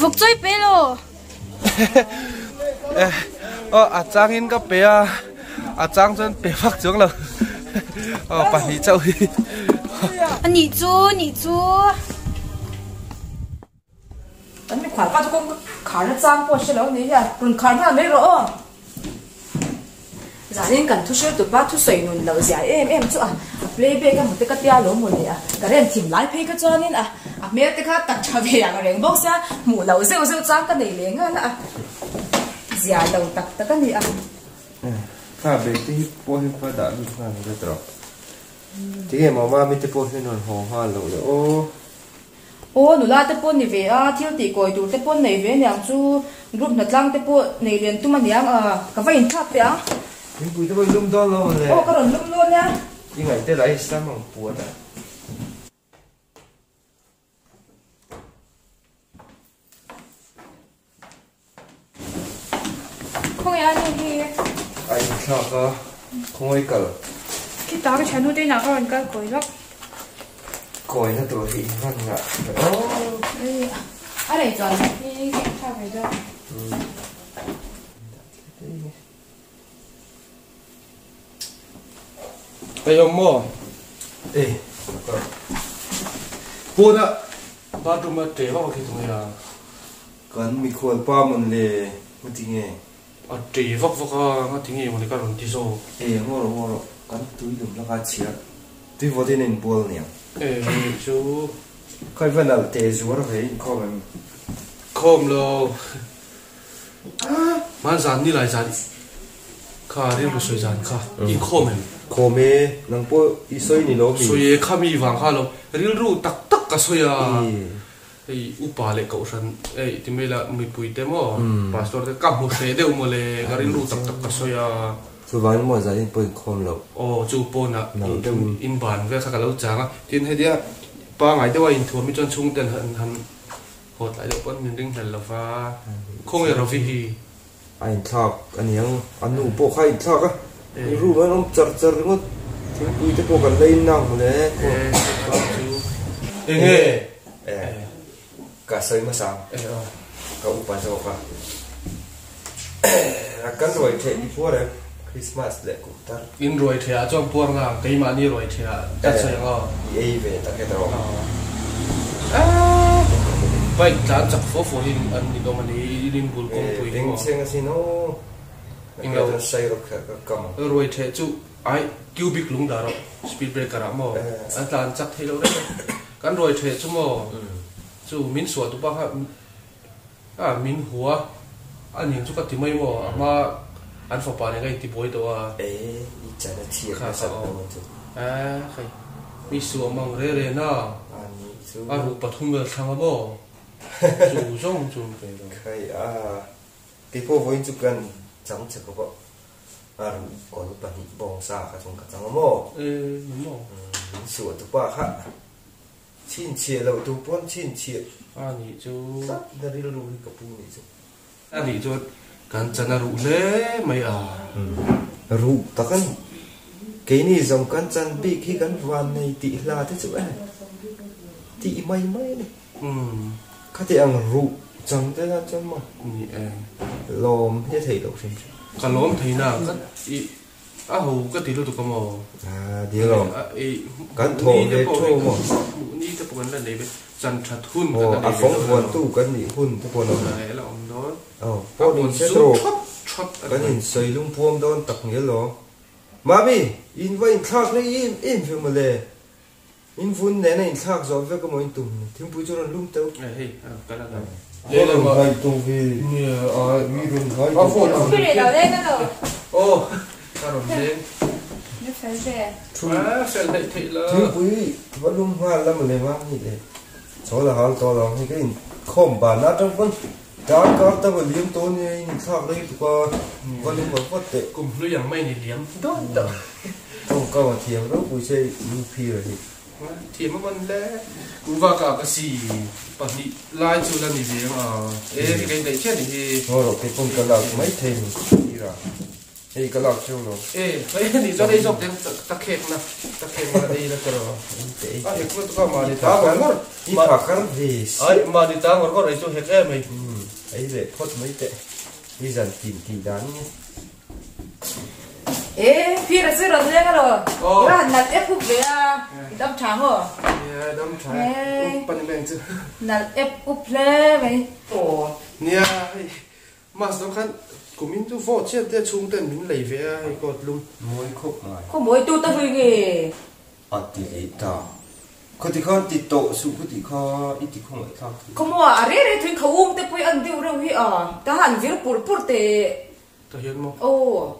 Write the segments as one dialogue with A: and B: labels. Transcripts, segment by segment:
A: Vawk chaw i pe lo.
B: Aw a changin ka pe a, a chang chuan pe vak chuang lo. Aw pahnih chauh hi.
A: A nih chu, nih chu.
C: Kan mikhual pa chu kawng khar na chang pawh hre lo ni hian rawn khar nghal mai rawh aw. Zanin kan thu hrilh tupa thusawi nun loh zia em em chu a a playback a hmu te ka tia lo maw le a current thim lai phei kha chuanin a a hmel te kha tak tha ve ang reng bawk sia hmuh loh zeuh zeuh chang ka nei leh nghal a zia lo tak tak a ni a.
B: Kha bag te hi pawh hi ka dah lut nghal vek rawh. Tinge mama mi te pawh hian rawn haw nghal loh le aw.
C: Aw nula te pawh ni ve a, thil tih kawi tur te pawh nei ve aniang chu, group hnatlang te pawh nei lian tum aniang a, ka va inthlak teh ang.
B: Thingpui te pawh i lum dawn lo le.
C: Aw ka rawn lum dawn nia.
B: I ngaih te lah hi sam ang puan a.
A: Khawngaih a nu hi.
B: A inthlak a, khawngaih kal.
A: Khitah ka thiannu te inah ka rawn kal kawi lawk.
B: Kawina tur hi in hman ngah hle aw.
A: A rei chuan hi ka inthlak ve dawn.
B: Ei awm maw? Ei, ka Pawna bathroom a ṭe vak vak hi tunge a? Kan mikhual pa mawn le, ngati nge? A ṭe vak vak a, ngati nge mawn le ka rawn ti zawk. Ei, ngaw rawh, ngaw rawh, kan tui lum laka chhiar tui vawt in a inbual niang. Ei, chu. Khawi va nalh teh zuar ve inkhawm em? Khawm lo. Hman zan ni lai zan kha rilru sawi zan kha i khawm em? Khawm e, nang pawh i sawi ni lo mi? Sawi e, kha mi vang kha lo rilru tak tak ka sawi a, hei upa leh kohhran hei ti mai la mipui te maw pastor te ka hmu hreh deuh maw le ka rilru tak tak ka sawi a. Chuvangin maw zan in pawh inkhawm loh. Aw chu pawnah in ban vel kha ka lo chang a, tin hetia pangai deuha inthuam hi chuan chhungten han Haw tlai deuh pawn min ring hlel lo va, khawnge Ravi hi? A inthlak a niang, a nu pawh kha a inthlak a, i room an awm char char ringawt, thingpui te pawh kan la in nang mawle. Enge? Ka sawi hmasa ang, ka upa zawk a, kan ruai theh ti puar em, Christmas leh kum thar. In ruai theh ah chuan puar ngang, keimahni ruai theh ah ka sawi ang aw. I ei ve tak e tawh. Bike tlan chak fo fo hi an ni dawm a ni, in in bul kawngpui hi maw. Beng chheng asin aw, englo sai rawk kher ka kam ang. Ruai theh chu ai cubic lung dah rawh, speed breaker ah maw, an tlan chak thei lo reng a. Kan ruai theh chu maw, chu min suah tu pa kha A min hua a ning chu ka ti mai maw a hma an fapa nen ka inti buai tawh a. E i chan a chhiat nasa dawn chu. A khai mi suam ang re re na a ni chu a ruh pathum vel thlang a maw chu zawng chu ka in lo. Khai a keipawh vawiin chu kan chang che khawp a a ruh kawl pahnih bawngsa kha chung ka chang a maw. E ni maw. Min suah tupa kha. Chhinchhiah loh tur pawn chhinchhiah a nih chu tlat na rilru hi ka pu nih chu. A nih chuan kan chan a ruh hle mai a. Ruh tak a ni. Keini zawng kan chan bik hi kan van nei tih hla te chu e tih mai mai a ni. Khati ang ruh chang te tan chuan maw? Ni e. Lawm hi a theih loh hrim hrim. Ka lawm thei na ka i A ho ka ti lutuk a maw? A dil lo. Kan thawh ve thu maw? Ni te pawh kan la nei ve. Chan that hun kan la nei ve. A fawng huan tu kan nih hun te pawh la awm. La awm dawn. Aw, pawh ni se tawh. Kan in sawi lung puam dawn tak nge lo. Mami, in va inthlak rei em em ve maw le? In vun nena inthlak zawh vek emaw in tum ni? Thingpui chu rawn lum teuh. Hei, ka la kal. Lehlam ah. Aw, ka rawn leng. Fel hleih theih la. Thingpui va lum nghal la mawle ma ni le. Chaw la hal tawh lo ang hei ka inkhawm ban atang pawn darkar ta va liam tawh ania in inthlak rei tuk a va lum vat vat teh. Kum hlui ang mai ni liam dawn tawh. Tawngkam a thiam ropui che i U Phira hi. Thiam a man le. Kuhva ka ka si pahnih lai chu la ni ve ang a. E hei ka indaih chiah ni hi. Ngaw rawh kei pawn ka lak mai thei ni Phira.
D: Hei ka lak cheu lo.
B: E, hei ni chuan ei zawk deng ta khek na, ta khek na ei la tawh. A hek lutuk a mahni ta ngawr ngawr.
D: I tha kar ve si.
B: Ai, mahni ta ngawr ngawr ei chu hek em ei.
D: Ei leh phawt mai teh. I zan tin tih dan nge.
C: E, phir a chu rawn leng alo. I va han nalh ep up ve a, i dam tha maw?
B: Nia, dam tha e. Up a ni mai ang chu.
C: Nalh ep up hle mai.
B: Aw, nia, hei Mas dang khan kumin chu vote chian te chhung ten min lei ve a hei coat lum.
D: Mawi khawp mai.
C: Khaw mawi tu ta hui nge?
D: A ti leh ta. Khawti khan ti tawh suh khuti kha i ti khaw ngaihthlak thei.
C: Khaw maw a rei rei thui kha um te pawh hi an deuh reuh hi a. Ta han vir pur pur teh.
B: Ta hian maw?
C: Aw.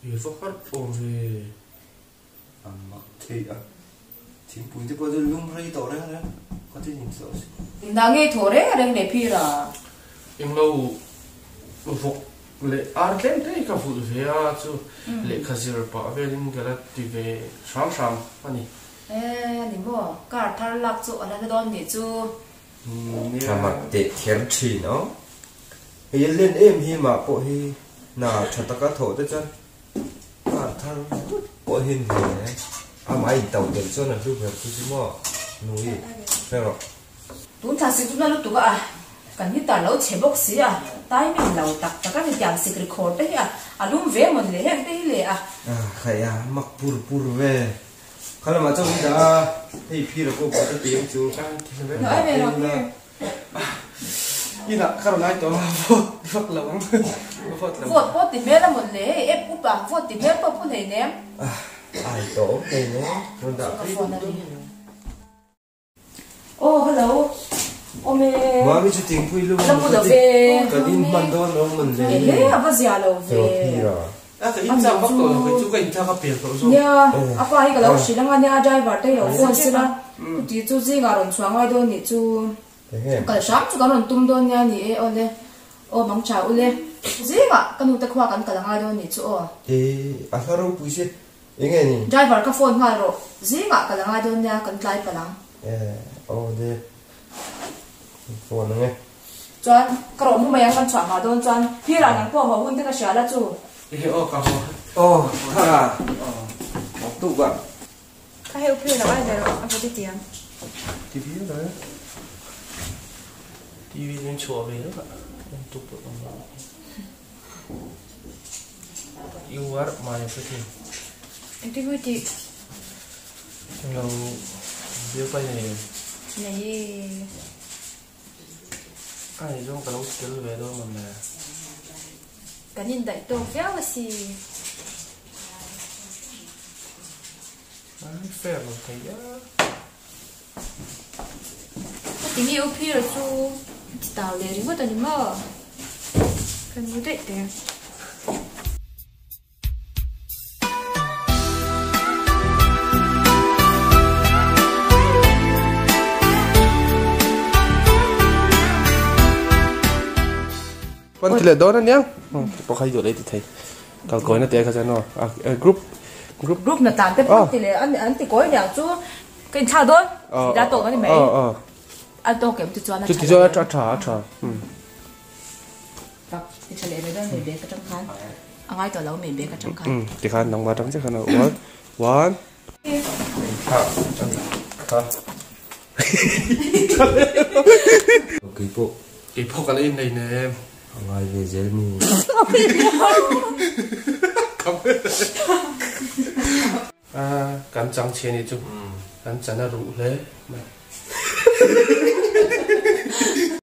B: I va harh awm ve.
D: A mak thei a. Thingpui te pawh chu lum rei tawh reng reng khaw tin in tawh si.
C: Inah ngei thaw reng reng leh phir a.
B: Englo vawk leh ar tlem te hi ka vulh ve a chu lehkha zir pah velin ka la ti ve hram hram a ni.
C: E ni maw car thar lak chu a la na dawn nih chu.
D: A mak teh kher thin aw. Hei a len em hi mah pawh hi hna tha taka thawh te chuan Car thar pawh hi ni e, amah in to tel chuan a hlu ber chu chu maw nui hre rawh.
C: Tun thla sik chu na lutuk a, kan heater lo chhe bawk si a, timing lo tak tak a ni tiang sikri khawr te hi a, a lum ve mawn le heng te hi le a.
D: Khaih a, mak pur pur ve. Kha lamah chuan min dah a, hei phir a pawh pawh te ti ang chu.
A: Ai ve lo phir.
B: Inah ka rawn ai tawh a, vote vak lo ang, vote lo.
C: Vote pawh ti hmel a mawn le, hei app upa vote ti hmel pawh pu hlei nem.
D: Ai tawh awm hlei nem, rawn dah phei duh duh.
C: Aw hello, awm e.
D: Mami chu thingpui lum a maw ka ti, kan in hman dawn lo mawn le.
C: Ehe a va zia lo ve.
B: A ka in chak vak tawh lo kei chu ka inthlak a pel tawh zawk.
C: Nia, a pa hi ka lo hrilh anga nia driver te hi lo phone sela chuti chu zingah rawn chhuah ngai dawn nih chu kal hram chu kan rawn tum dawn nia ni e aw le aw mang tha ule zingah ka nu te khua kan kal angai dawn nih chu aw.
D: E a hla ropui se enge ni.
C: Driver ka phone nghal rawh zingah kal angai dawn nia kan tlai palh ang.
D: E aw le phone ange.
C: Chuan ka rawh mu mai ang kan chhuah hma dawn chuan phirah nang pawh haw hun te ka hria la chu.
B: Ehe aw ka haw.
D: Aw tha a tuk a.
A: Ka heuh phir lo ai ve rawh a va ti tiang.
B: TV a dah e. TV min chhuah ve vek a en tu pawh awm lo. You are my everything.
A: Engtin nge tih?
B: Englo bialpa i nei em?
A: Nei e.
B: A nih zawng ka lo tel ve dawn mawn le.
A: Kan indaih tawk viau a si.
B: Ai fair lo thei a.
A: Ka ti nge u phira chu a ti tau leh ringawt a ni maw? Kan mu daih teh ang.
B: Pan ti leh dawn ania pawh kha i duh leh i ti thei kal kawi na teh kha chuan aw group group
C: group na tan te pawh ti leh an ti kawi aniang chu ka inthlak dawn ila tawk ani mai a tawk em ti chuan a
B: tha chuan a tha a tha
C: Tak i tha leh ve dawn mai bag atang khan a ngai tawh lo mai bag atang khan.
B: Umm tikhan nangmah atang chiah khan a one one.
D: Kha kha keipawh.
B: Keipawh ka la innei nem.
D: A ngai ve zel mi.
B: A kan chang chhe ni chu kan chan a ruh hle mai.